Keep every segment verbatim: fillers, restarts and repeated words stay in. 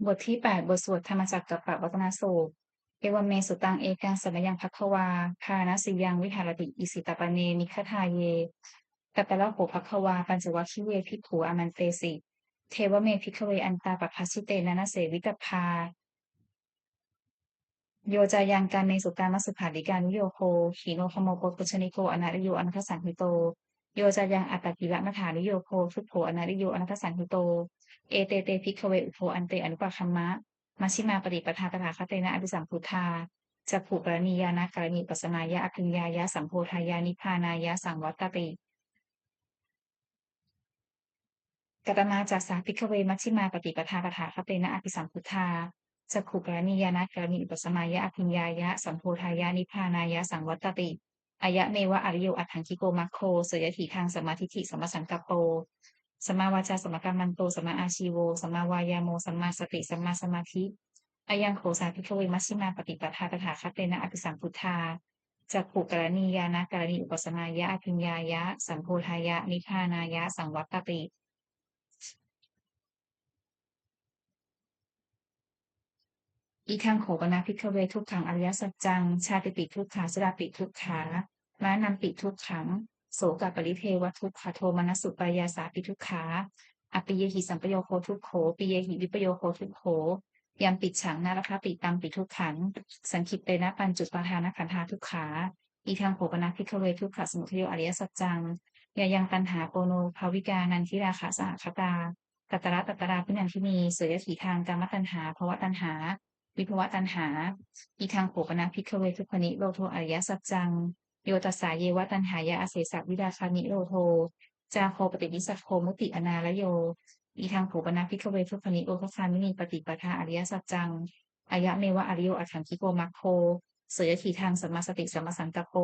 บทที่แปด บทสวดธรรมจักรกัปปวัตนสูตร Evaṃ me sutaṃ. Ekaṃ samayaṃ bhagavā bārāṇasiyaṃ viharati isipatane migadāye. Tatra kho bhagavā pañcavaggiye bhikkhū āmantesi. Dveme bhikkhave antā pabbajitena na sevitabbā. Yo cāyaṃ kāmesu kāmasukhallikānuyogo hīno gammo pothujjaniko anariyo anatthasañhito, yo cāyaṃ attakilamathānuyogo dukkho anariyo anatthasañhito, ete te bhikkhave ubho ante anupagamma majjhimā paṭipadā tathāgatena abhisambuddhā cakkhukaraṇī ñāṇakaraṇī upasamāya abhiññāya sambodhāya nibbānāya saṃvattati. Katamā ca sā bhikkhave majjhimā paṭipadā tathāgatena abhisambuddhā cakkhukaraṇī ñāṇakaraṇī upasamāya abhiññāya sambodhāya nibbānāya saṃvattati? Ayameva ariyo aṭṭhaṅgiko maggo, seyyathīdaṃ: sammādiṭṭhi sammāsaṅkappo sammāvācā sammākammanto sammāājīvo sammāvāyāmo sammāsati sammāsamādhi. Ayaṃ kho sā bhikkhave majjhimā paṭipadā tathāgatena abhisambuddhā cakkhukaraṇī ñāṇakaraṇī upasamāya abhiññāya sambodhāya nibbānāya saṃvattati. Idaṃ kho pana bhikkhave dukkhaṃ ariyasaccaṃ: jātipi dukkhā, jarāpi dukkhā, maraṇampi dukkhaṃ, sokaparidevadukkhadomanassupāyāsāpi dukkhā, appiyehi sampayogo dukkho, piyehi vippayogo dukkho, yampicchaṃ na labhati tampi dukkhaṃ, saṅkhittena pañcupādānakkhandhā dukkhā. Idaṃ kho pana bhikkhave dukkhasamudayo ariyasaccaṃ: yāyaṃ taṇhā ponobbhavikā nandirāgasahagatā tatra tatrābhinandinī, seyyathīdaṃ: kāmataṇhā bhavataṇhā vibhavataṇhā. Idaṃ kho pana bhikkhave dukkhanirodho ariyasaccaṃ: yo tassāyeva taṇhāya asesavirāganirodho cāgo paṭinissaggo mutti anālayo. Idaṃ kho pana bhikkhave dukkhanirodhagāminī paṭipadā ariyasaccaṃ: ayameva ariyo aṭṭhaṅgiko maggo, seyyathīdaṃ: sammāsati sammāsaṅkappo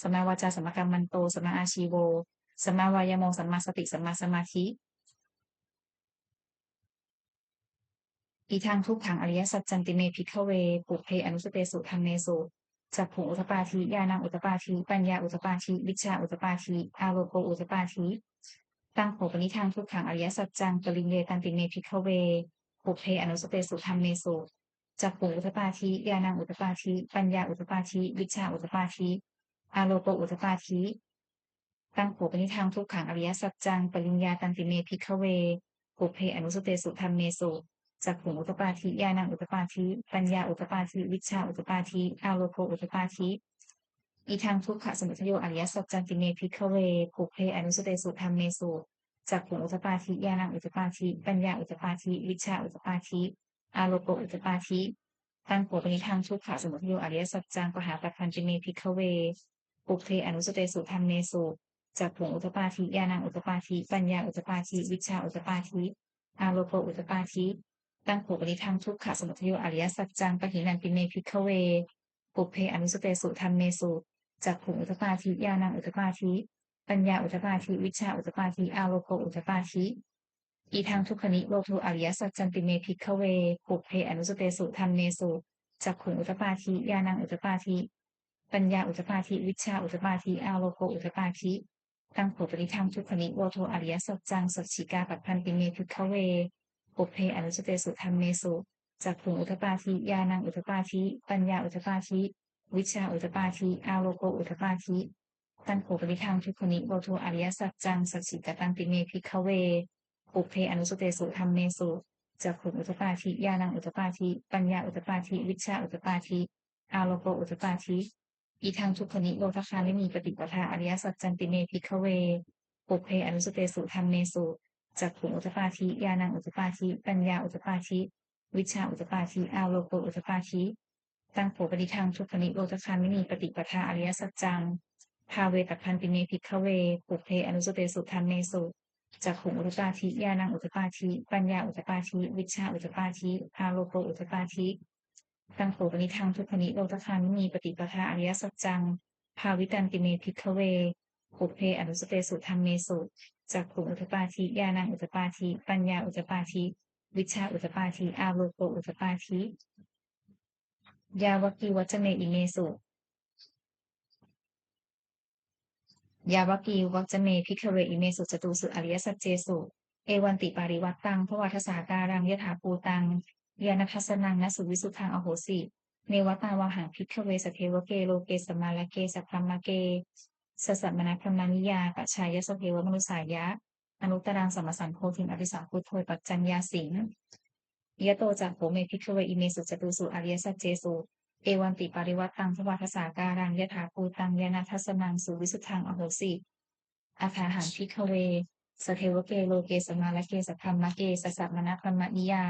sammāvācā sammākammanto sammāājīvo sammāvāyāmo sammāsati sammāsamādhi. Idaṃ dukkhaṃ ariyasaccanti me bhikkhave pubbe ananussutesu dhammesu cakkhuṃ udapādi ñāṇaṃ udapādi paññā udapādi vijjā udapādi āloko udapādi. Taṃ kho panidaṃ dukkhaṃ ariyasaccaṃ pariññetanti me bhikkhave pubbe ananussutesu dhammesu cakkhuṃ udapādi ñāṇaṃ udapādi paññā udapādi vijjā udapādi āloko udapādi. Taṃ kho panidaṃ dukkhaṃ ariyasaccaṃ pariññātanti me bhikkhave pubbe ananussutesu dhammesu cakkhuṃ udapādi ñāṇaṃ udapādi paññā udapādi vijjā udapādi āloko udapādi. Idaṃ dukkhasamudayo ariyasaccanti me bhikkhave pubbe ananussutesu dhammesu cakkhuṃ udapādi ñāṇaṃ udapādi paññā udapādi vijjā udapādi āloko udapādi. Taṃ kho panidaṃ dukkhasamudayo ariyasaccaṃ pahātabbanti me bhikkhave pubbe ananussutesu dhammesu cakkhuṃ udapādi ñāṇaṃ udapādi paññā udapādi vijjā udapādi āloko udapādi. Taṃ kho panidaṃ dukkhasamudayo ariyasaccaṃ pahīnanti me bhikkhave pubbe ananussutesu dhammesu cakkhuṃ udapādi ñāṇaṃ udapādi paññā udapādi vijjā udapādi āloko udapādi. Idaṃ dukkhanirodho ariyasaccanti me bhikkhave pubbe ananussutesu dhammesu cakkhuṃ udapādi ñāṇaṃ udapādi paññā udapādi vijjā udapādi āloko udapādi. Taṃ kho panidaṃ dukkhanirodho ariyasaccaṃ sacchikātabbanti me bhikkhave pubbe ananussutesu dhammesu cakkhuṃ udapādi ñāṇaṃ udapādi paññā udapādi vijjā udapādi āloko udapādi. Taṃ kho panidaṃ dukkhanirodho ariyasaccaṃ sacchikatanti me bhikkhave pubbe ananussutesu dhammesu cakkhuṃ udapādi ñāṇaṃ udapādi paññā udapādi vijjā udapādi āloko udapādi. Idaṃ dukkhanirodhagāminī paṭipadā ariyasaccanti me bhikkhave pubbe ananussutesu dhammesu cakkhuṃ udapādi ñāṇaṃ udapādi paññā udapādi vijjā udapādi āloko udapādi. Taṃ kho panidaṃ dukkhanirodhagāminī paṭipadā ariyasaccaṃ bhāvetabbanti me bhikkhave pubbe ananussutesu dhammesu cakkhuṃ udapādi ñāṇaṃ udapādi paññā udapādi vijjā udapādi āloko udapādi. Taṃ kho panidaṃ dukkhanirodhagāminī paṭipadā ariyasaccaṃ bhāvitanti me bhikkhave pubbe ananussutesu dhammesu cakkhuṃ udapādi ñāṇaṃ udapādi paññā udapādi vijjā udapādi āloko udapādi. Yāvakīvañca me imesu Yāvakīvañca me bhikkhave imesu catūsu ariyasaccesu evantiparivaṭṭaṃ dvādasākāraṃ yathābhūtaṃ ñāṇadassanaṃ na suvisuddhaṃ ahosi. Neva tāvāhaṃ bhikkhave sadevake loke samārake sabrahmake sassamaṇabrāhmaṇiyā pajāya sadevamanussāya anuttaraṃ sammāsambodhiṃ abhisambuddho paccaññāsiṃ. Yato ca kho me bhikkhave imesu catūsu ariyasaccesu evantiparivaṭṭaṃ dvādasākāraṃ yathābhūtaṃ ñāṇadassanaṃ suvisuddhaṃ ahosi. Athāhaṃ bhikkhave sadevake loke samārake sabrahmake sassamaṇabrāhmaṇiyā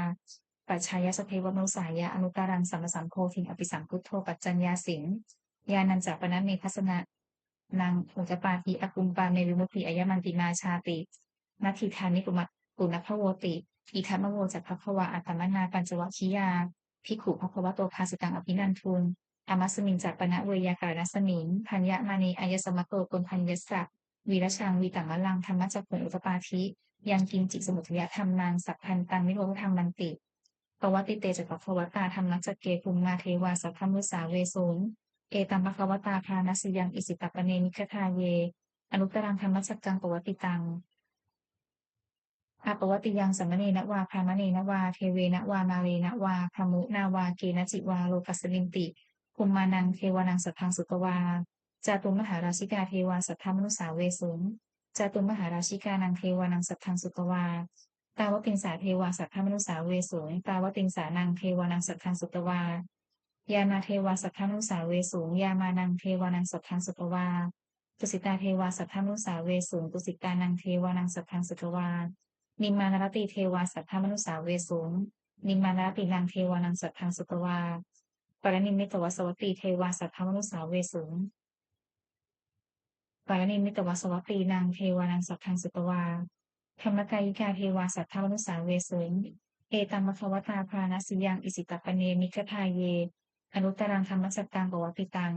pajāya sadevamanussāya anuttaraṃ sammāsambodhiṃ abhisambuddho paccaññāsiṃ. Ñāṇañca pana me dassanaṃ udapādi, akuppā me vimutti, ayamantimā jāti, natthidāni puma- punabbhavoti. Idamavoca bhagavā. Attamanā pañcavaggiyā bhikkhū bhagavato bhāsitaṃ abhinanduṃ. Imasmiñca pana veyyākaraṇasmiṃ bhaññamāne āyasmato koṇḍaññassa virajaṃ vītamalaṃ dhammacakkhuṃ udapādi, yaṅkiñci samudayadhammaṃ sabbantaṃ nirodhadhammanti. Pavattite ca bhagavatā dhammacakke bhummā devā saddamanussāvesuṃ. Etaṃ bhagavatā bārāṇasiyaṃ isipatane migadāye anuttaraṃ dhammacakkaṃ pavattitaṃ appaṭivattiyaṃ samaṇena vā brāhmaṇena vā devena vā mārena vā brahmunā vā kenaci vā lokasminti. Bhummānaṃ devānaṃ saddaṃ sutvā cātummahārājikā devā saddamanussāvesuṃ. Cātummahārājikānaṃ devānaṃ saddaṃ sutvā tāvatiṃsā devā saddamanussāvesuṃ. Tāvatiṃsānaṃ devānaṃ saddaṃ sutvā yāmā devā saddamanussāvesuṃ. Yāmānaṃ devānaṃ saddaṃ sutvā tusitā devā saddamanussāvesuṃ. Tusitānaṃ devānaṃ saddaṃ sutvā nimmānaratī devā saddamanussāvesuṃ. Nimmānaratīnaṃ devānaṃ saddaṃ sutvā paranimmitavasavattī devā saddamanussāvesuṃ. Paranimmitavasavattīnaṃ devānaṃ saddaṃ sutvā dhammakāyikā devā saddamanussāvesuṃ. Etaṃ bhagavatā bārāṇasiyaṃ isipatane migadāye anuttaraṃ dhammacakkaṃ pavattitaṃ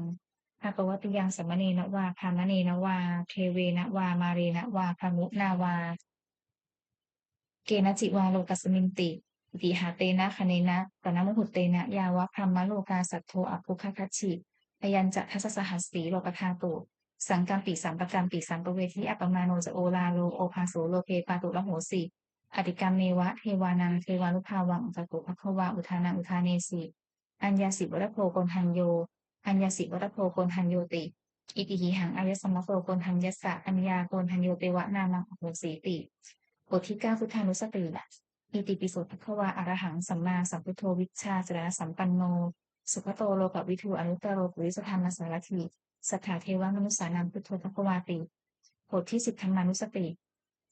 appaṭivattiyaṃ samaṇena vā brāhmaṇena vā devena vā mārena vā brahmunā vā kenaci vā lokasminti. Itiha tena khaṇena tena muhuttena yāva brahmalokā saddo abbhuggacchi. Ayañca dasasahassī lokadhātu saṅkampi sampakampi sampavedhi. Appamāṇo ca oḷāro obhāso loke pāturahosi. Atikkammeva devānaṃ devānubhāvaṃ aggāto bhagavā udānaṃ udānesi. Aññāsi vata bho koṇḍañño, aññāsi vata bho koṇḍaññoti. Itihidaṃ āyasmato koṇḍaññassa aññākoṇḍaññoteva nāmaṃ ahosīti. บทที่เก้า พุทธานุสติ Itipi so bhagavā arahaṃ sammāsambuddho vijjācaraṇasampanno sugato lokavidū anuttaro purisadammasārathi satthā devamanussānaṃ buddho bhagavāti. บทที่สิบ ธัมมานุสติ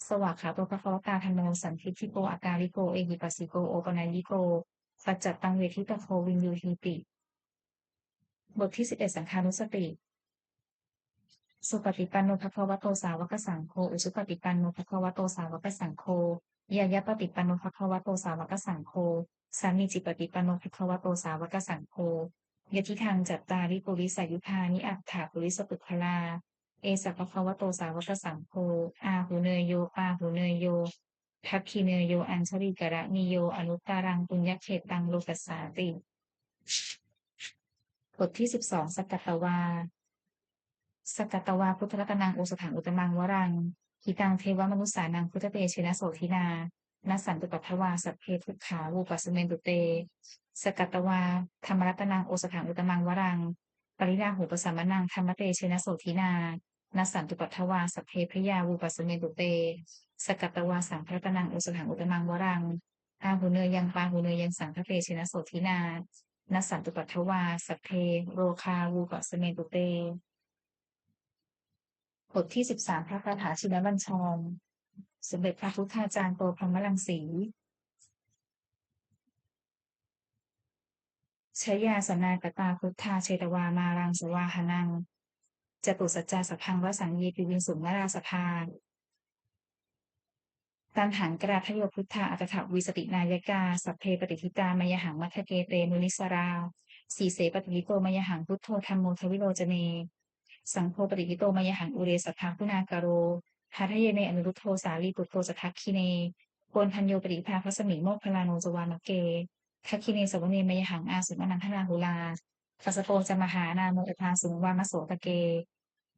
Svākkhāto bhagavatā dhammo sandiṭṭhiko akāliko ehipassiko opanayiko paccattaṃ veditabbo viññūhīti. บทที่สิบเอ็ด สังฆานุสติ Supaṭipanno bhagavato sāvakasaṅgho, ujupaṭipanno bhagavato sāvakasaṅgho, ñāyapaṭipanno bhagavato sāvakasaṅgho, sāmīcipaṭipanno bhagavato sāvakasaṅgho, yadidaṃ cattāri purisayugāni aṭṭha purisapuggalā, esa bhagavato sāvakasaṅgho, āhuneyyo pāhuneyyo dakkhiṇeyyo añjalikaraṇīyo anuttaraṃ puññakkhettaṃ lokassāti. บทที่สิบสอง สักกัตวา Sakkatvā buddharatanaṃ osathaṃ uttamaṃ varaṃ, hitaṃ devamanussānaṃ buddhatejena sotthinā, nassantupaddavā sabbe dukkhā vūpasamentu te. Sakkatvā dhammaratanaṃ osathaṃ uttamaṃ varaṃ, pariḷāhūpasamanaṃ dhammatejena sotthinā, nassantupaddavā sabbe bhayā vūpasamentu te. Sakkatvā saṅgharatanaṃ osathaṃ uttamaṃ varaṃ, āhuneyyaṃ pāhuneyyaṃ saṅghatejena sotthinā, nassantupaddavā sabbe rogā vūpasamentu te. บทที่สิบสาม พระคาถาชินบัญชร สมเด็จพระพุทธาจารย์โตพรหมรังสี Jayāsanākatā buddhā jetvā māraṃ savāhanaṃ, catusaccāsabhaṃ rasaṃ ye piviṃsu narāsabhā. Taṇhaṅkarādayo buddhā aṭṭhavīsati nāyakā, sabbe patiṭṭhitā mayhaṃ matthake te munissarā. Sīse patiṭṭhito mayhaṃ buddho dhammo dvilocane, saṅgho patiṭṭhito mayhaṃ ure sabbaguna- karo. Hadaye me anuruddho sārīputto ca dakkhiṇe, koṇḍañño patiṭṭhitā bhāsasmiṃ moggallāno ca vāmake. Dakkhiṇe savane mayhaṃ āsuṃ ānandarāhulā, kassapo ca mahānāmo ubhāsuṃ vāmasotake.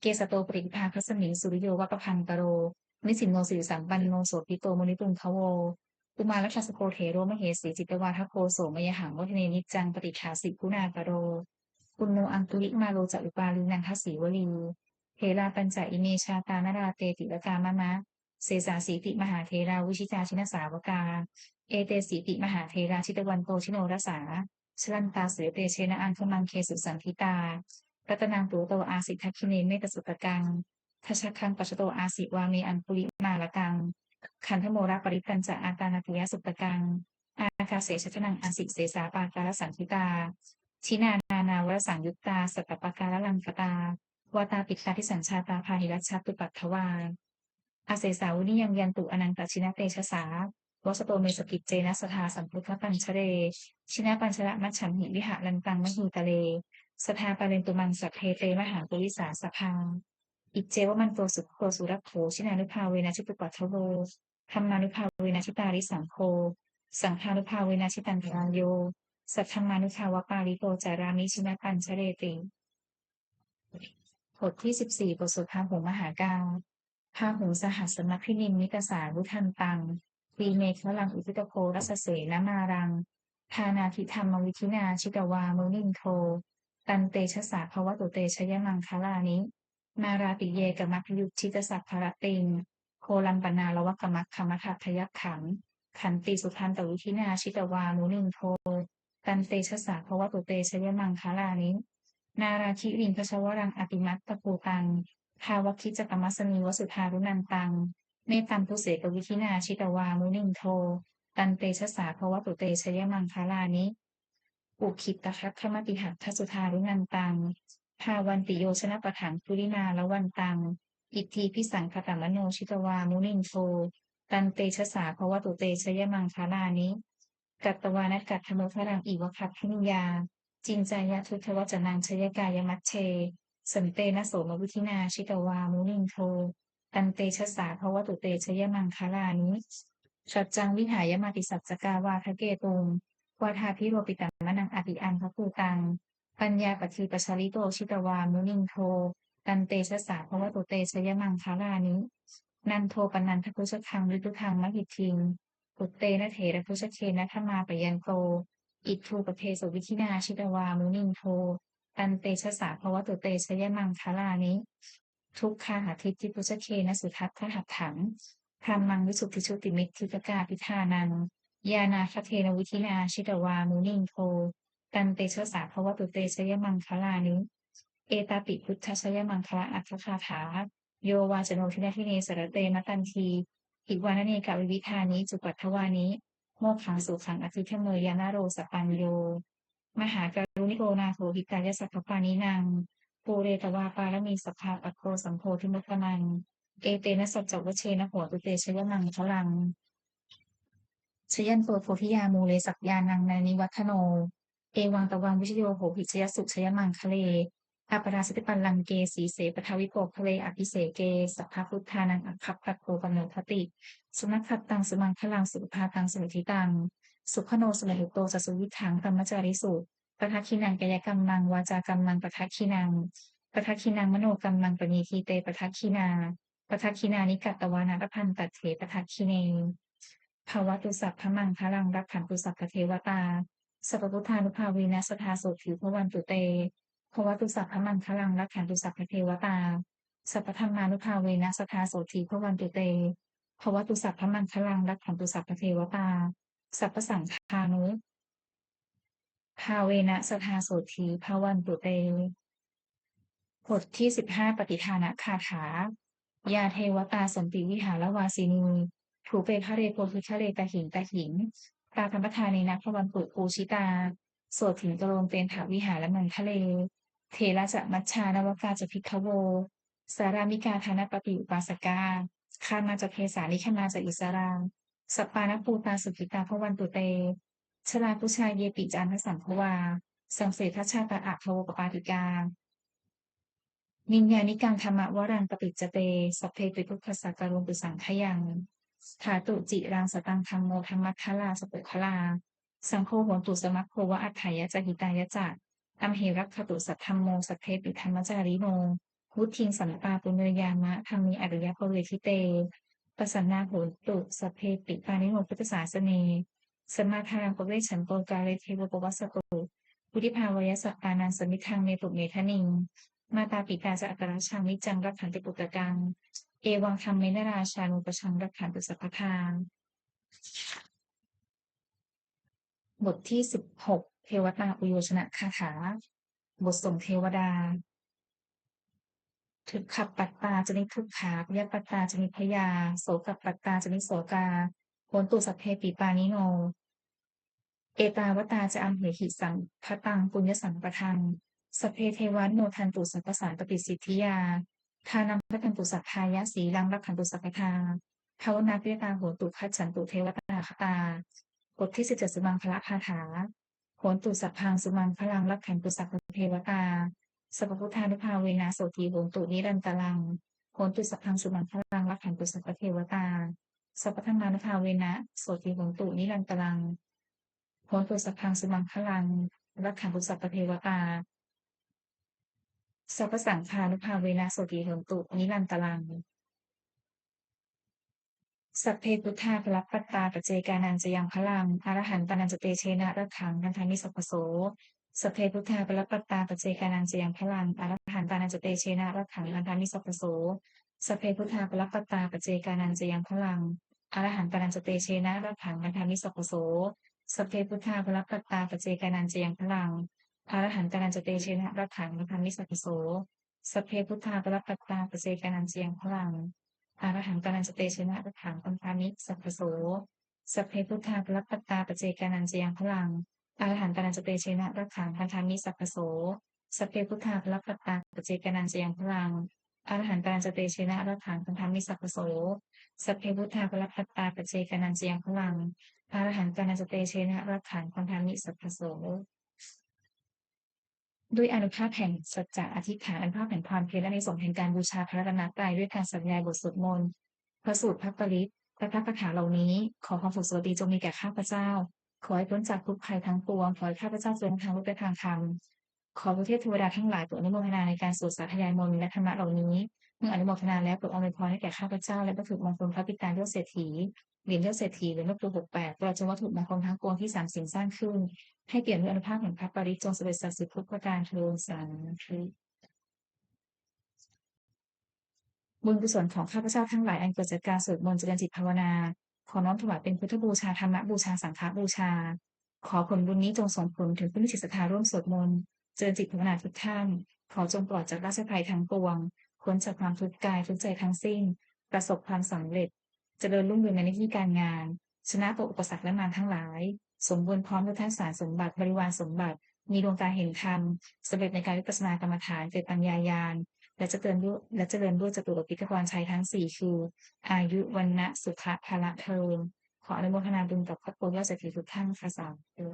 Kesato patiṭṭhitā bhāsasmiṃ suriyo va pabhaṅkaro, nisinno sirisampanno sobhito munipuṅgavo. Kumārakassapo thero mahesī cittavādako, so mayhaṃ vadane niccaṃ patiṭṭhāsi guṇākaro. Puṇṇo aṅgulimālo ca upālī nandasīvalī, therā pañca ime jātā nalāṭe tilakā mama. Sesāsīti mahātherā vijitā jinasāvakā, etesīti mahātherā jitavanto jinorasā, jalantā sīlatejena aṅgamaṅgesu saṇṭhitā. Ratanaṃ purato āsi dakkhiṇe mettasuttakaṃ, dhajaggaṃ pacchato āsi vāme aṅgulimālakaṃ. Khandhamoraparittañca āṭānāṭiyasuttakaṃ, ākāse chadanaṃ āsi sesā pākārasaṇṭhitā. Jinā nānāvarasaṃyuttā sattappākāralaṅkatā, vātapittādisañjātā bāhirajjhattupaddavā, asesā viññāyantu anantajinatejasā. Vasato me sakiccena sadā sambuddhapañjare, jinapañjaramajjhamhi viharantaṃ mahītale, sadā pālentu maṃ sabbe te mahāpurisāsabhā. Iccevamanto sugutto surakkho, jinānubhāvena jitupaddavo, dhammānubhāvena jitārisaṅgho, saṅghānubhāvena jitantarāyo, saddhammānubhāvapālito carāmi jinapañjareti. บทที่ สิบสี่ บทสวดพาหุงมหากา Bāhuṃ sahassamabhinimmitasāvudhantaṃ, grīmekhalaṃ uditaghorasasenamāraṃ, dānādidhammavidhinā jitavā munindo, tantejasā bhavatu te jayamaṅgalāni. Mārātirekamabhiyujjhitasabbarattiṃ, ghorampanāḷavakamakkhamathaddhayakkhaṃ, khantīsudantavidhinā jitavā munindo, tantejasā bhavatu te jayamaṅgalāni. Nāḷāgiriṃ gajavaraṃ atimattabhūtaṃ, dāvaggicakkamasanīva sudāruṇantaṃ, mettambusekavidhinā jitavā munindo, tantejasā bhavatu te jayamaṅgalāni. Ukkhittakhaggamatihatthasudāruṇantaṃ, dhāvantiyojanapathaṅgulimālavantaṃ, iddhībhisaṅkhatamano jitavā munindo, tantejasā bhavatu te jayamaṅgalāni. Katvāna kaṭṭhamudaraṃ iva gabbhinīyā, ciñcāya duṭṭhavacanaṃ janakāyamajjhe, santena somavidhinā jitavā munindo, tantejasā bhavatu te jayamaṅgalāni. Saccaṃ vihāya matisaccakavādaketuṃ, vādābhiropitamanaṃ atiandhabhūtaṃ, paññāpadīpajalito jitavā munindo, tantejasā bhavatu te jayamaṅgalāni. Nandopanandabhujagaṃ vibudhaṃ mahiddhiṃ, puttena therabhujagena damāpayanto, iddhūpadesavidhinā jitavā munindo, tantejasā bhavatu te jayamaṅgalāni. Duggāhadiṭṭhibhujagena sudaṭṭhahatthaṃ, brahmaṃ visuddhijutimiddhibakābhidhānaṃ, ñāṇāgadena vidhinā jitavā munindo, tantejasā bhavatu te jayamaṅgalāni. Etāpi buddhajayamaṅgalaaṭṭhagāthā, yo vācano dinadine sarate matandī, hitvānanekavividhāni cupaddavāni, mokkhaṃ sukhaṃ adhigameyya naro sapañño. Mahākāruṇiko nātho hitāya sabbapāṇinaṃ, pūretvā pāramī sabbā patto sambodhimuttamaṃ, etena saccavajjena hotu te jayamaṅgalaṃ. Jayanto bodhiyā mūle sakyānaṃ nandivaḍḍhano, evaṃ tvaṃ vijayo hohi jayassu jayamaṅgale, aparājitapallaṅke sīse paṭhavipokkhare abhiseke sabbabuddhānaṃ aggappatto pamodati. Sunakkhattaṃ sumaṅgalaṃ supabhātaṃ suhuṭṭhitaṃ, sukhaṇo sumuhutto ca suyiṭṭhaṃ brahmacārisu, padakkhiṇaṃ kāyakammaṃ vācākammaṃ padakkhiṇaṃ, padakkhiṇaṃ manokammaṃ paṇidhī te padakkhiṇā, padakkhiṇāni katvāna labhantatthe padakkhiṇe. Bhavatu sabbamaṅgalaṃ rakkhantu sabbadevatā, sabbabuddhānubhāvena sadā sotthī bhavantu te. Bhavatu sabbamaṅgalaṃ rakkhantu sabbadevatā, sabbadhammānubhāvena sadā sotthī bhavantu te. Bhavatu sabbamaṅgalaṃ rakkhantu sabbadevatā, sabbasaṅghānu- bhāvena sadā sotthī bhavantu te. บทที่ สิบห้า ปัตติทานคาถา Yā devatā santi vihāravāsinī, thūpe ghare bodhighare tahiṃ tahiṃ, tā dhammadānena bhavantu pūjitā, sotthiṃ karontedha vihāramaṇḍale. Therā ca majjhā navakā ca bhikkhavo, sārāmikā dānapatī upāsakā, gāmā ca desā nigamā ca issarā, sappāṇabhūtā sukhitā bhavantu te. Jalābujā yepi ca aṇḍasambhavā, saṃsedajātā athavopapātikā, niyyānikaṃ dhammavaraṃ paṭicca te, sabbepi dukkhassa karontu saṅkhayaṃ. Ṭhātu ciraṃ sataṃ dhammo dhammaddharā ca puggalā, saṅgho hotu samaggo va atthāya ca hitāya ca. Amhe rakkhatu saddhammo sabbepi dhammacārino, vuḍḍhiṃ sampāpuṇeyyāma dhamme ariyappavedite. pasannā hontu sabbepi pāṇino buddhasāsane. Sammā dhāraṃ pavecchanto kāle devo pavassatu. Vuḍḍhibhāvāya sattānaṃ samiddhaṃ netu medaniṃ. Mātā pitā ca atrajaṃ niccaṃ rakkhanti puttakaṃ. Evaṃ dhammena rājāno pajaṃ rakkhantu sabbadā. บทที่สิบหก เทวตาอุโยชนคาถา บทส่งเทวดา Dukkhappattā ca nidukkhā, bhayappattā ca nibbhayā, sokappattā ca nissokā, hontu sabbepi pāṇino. Ettāvatā ca amhehi sambhataṃ puññasampadaṃ, sabbe devānumodantu sabbasampattisiddhiyā. Dānaṃ dadantu saddhāya, sīlaṃ rakkhantu sabbadā, bhāvanābhiratā hontu, gacchantu devatāgatā. บทที่สิบเจ็ด Sumaṅgalagāthā. Hontu sabbaṃ sumaṅgalaṃ, rakkhantu sabbadevatā, sabbabuddhānubhāvena sotthī hontu nirantaraṃ. Hontu sabbaṃ sumaṅgalaṃ, rakkhantu sabbadevatā, sabbadhammānubhāvena sotthī hontu nirantaraṃ. Hontu sabbaṃ sumaṅgalaṃ, rakkhantu sabbadevatā, sabbasaṅghānubhāvena sotthī hontu nirantaraṃ. Sabbe buddhā balappattā, paccekānañca yaṃ balaṃ, arahantānañca tejena rakkhaṃ bandhāmi sabbaso. Sabbe buddhā balappattā, paccekānañca yaṃ balaṃ, arahantānañca tejena rakkhaṃ bandhāmi sabbaso. Sabbe buddhā balappattā, paccekānañca yaṃ balaṃ, arahantānañca tejena rakkhaṃ bandhāmi sabbaso. Sabbe buddhā balappattā, paccekānañca yaṃ balaṃ, arahantānañca tejena rakkhaṃ bandhāmi sabbaso. Sabbe buddhā balappattā, paccekānañca yaṃ balaṃ, arahantānañca tejena rakkhaṃ bandhāmi sabbaso. Sabbe buddhā balappattā, paccekānañca yaṃ balaṃ, arahantānañca tejena rakkhaṃ bandhāmi sabbaso. Sabbe buddhā balappattā, paccekānañca yaṃ balaṃ, arahantānañca tejena rakkhaṃ bandhāmi sabbaso. Sabbe buddhā balappattā, paccekānañca yaṃ balaṃ, arahantānañca tejena rakkhaṃ bandhāmi sabbaso. ด้วยอานุภาพแห่งสัจจะอธิษฐาน อานุภาพแห่งความเพียร และอานิสงส์แห่งการบูชาพระรัตนตรัย ด้วยการสาธยายบทสวดมนต์ พระสูตร พระปริตร และพระคาถาเหล่านี้ ขอความสุขสวัสดีจงมีแก่ข้าพเจ้า ขอให้พ้นจากทุกข์ภัยทั้งปวง ขอให้ข้าพเจ้าเจริญทั้งทางโลกและทางธรรม ขอพระเทพเทวดาทั้งหลายโปรดอนุโมทนาในการสวดสาธยายมนต์และธรรมะเหล่านี้ เมื่ออนุโมทนาแล้วโปรดอำนวยพรให้แก่ข้าพเจ้า และวัตถุมงคลพระปิดตายอดเศรษฐี เหรียญยอดเศรษฐี เหรียญหลวงปู่หกแปด ตลอดจนวัตถุมงคลทั้งปวงที่สามสิ่งสร้างขึ้น ให้เปี่ยมด้วยอานุภาพแห่งพระปริตร จงสำเร็จศักดิ์สิทธิ์ทุกประการเทอญ สาธุ บุญกุศลของข้าพเจ้าทั้งหลายอันเกิดจากการสวดมนต์เจริญจิตภาวนา ขอน้อมถวายเป็นพุทธบูชา ธรรมบูชา สังฆบูชา ขอผลบุญนี้จงส่งผลถึงผู้มีจิตศรัทธาร่วมสวดมนต์เจริญจิตภาวนาทุกท่าน ขอจงปลอดจากราชภัยทั้งปวง พ้นจากความทุกข์กายทุกข์ใจทั้งสิ้น ประสบความสำเร็จ เจริญรุ่งเรืองในหน้าที่การงาน ชนะต่ออุปสรรคและมารทั้งหลาย สมบูรณ์พร้อมด้วยธาตุสารสมบัติ บริวารสมบัติ มีดวงตาเห็นธรรม สำเร็จในการวิปัสสนากรรมฐาน เกิดปัญญาญาณ และเจริญด้วย และเจริญด้วยจตุรพิธพรชัยทั้งสี่ คือ อายุ วรรณะ สุขะ พละ เทอญ ขออนุโมทนาบุญกับครอบครัวยอดเศรษฐีทุกท่านค่ะ สาธุ